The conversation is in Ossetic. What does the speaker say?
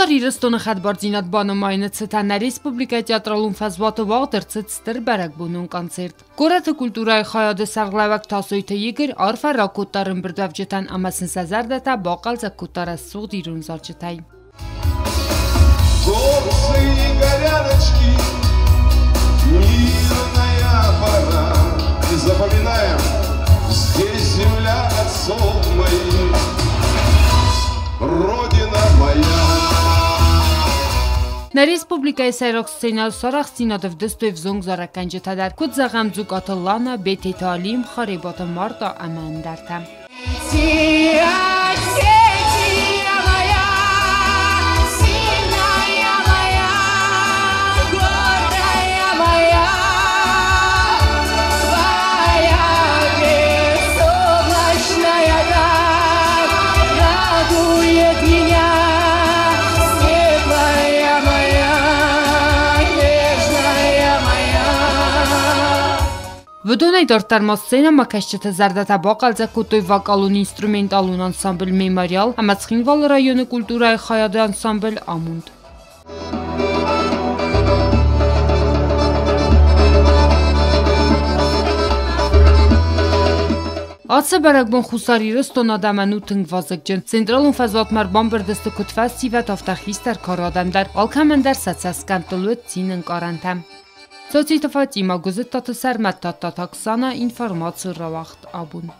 Хуссар Ирыстоны хӕдбардзинад банымайыны цытӕн нӕ республикӕйы театралон фӕзуаты уагъд ӕрцыд стыр бӕрӕгбонон концерт. Горӕты культурӕйы хайады сӕргълӕууӕг Тасойты Игорь арфӕ ракодта ӕрӕмбырдуӕвджытӕн ӕмӕ сын сӕ зӕрдӕтӕ бахъӕлдзӕг кодта рӕсугъд ирон зарджытӕй. Горцы и горяночки, мирная пора. И запоминаем, здесь земля отцов моих, Родина моя. Нӕ республикӕйы сӕйраг сценӕйыл сарӕхстдзинад ӕвдыстой ӕвзонг зарӕггӕнджытӕ дӕр, куыд зӕгъӕм, Дзукъаты Лана, Бететы Алим, Харебаты Марта ӕмӕ ӕндӕртӕ. Осетия моя, сильная моя, гордая моя, твоя безоблачная даль радует меня, светлая моя, нежная моя. Уыдонӕй дарддӕр ма сценӕмӕкӕсджыты зӕрдӕтӕ бахъӕлдзӕг кодтой вокалон-инструменталон ансамбль «Мемориал» ӕмӕ Цхинвалы районы культурӕйы хайады ансамбль «Амонд». Ацы бӕрӕгбон Хуссар Ирыстоны адӕмӕн у тынг вазыгджын. Централон фӕзуатмӕ ӕрбамбырд сты куыд фӕсивӕд, афтӕ хистӕр кары адӕм дӕр. Алкӕмӕн дӕр сӕ цӕсгӕмттыл уыд цины ӕнкъарӕнтӕ. Цоциты Фатимӕ, Гуызыттаты Сӕрмӕт, Тадтаты Оксана, информаци рауагъд абон.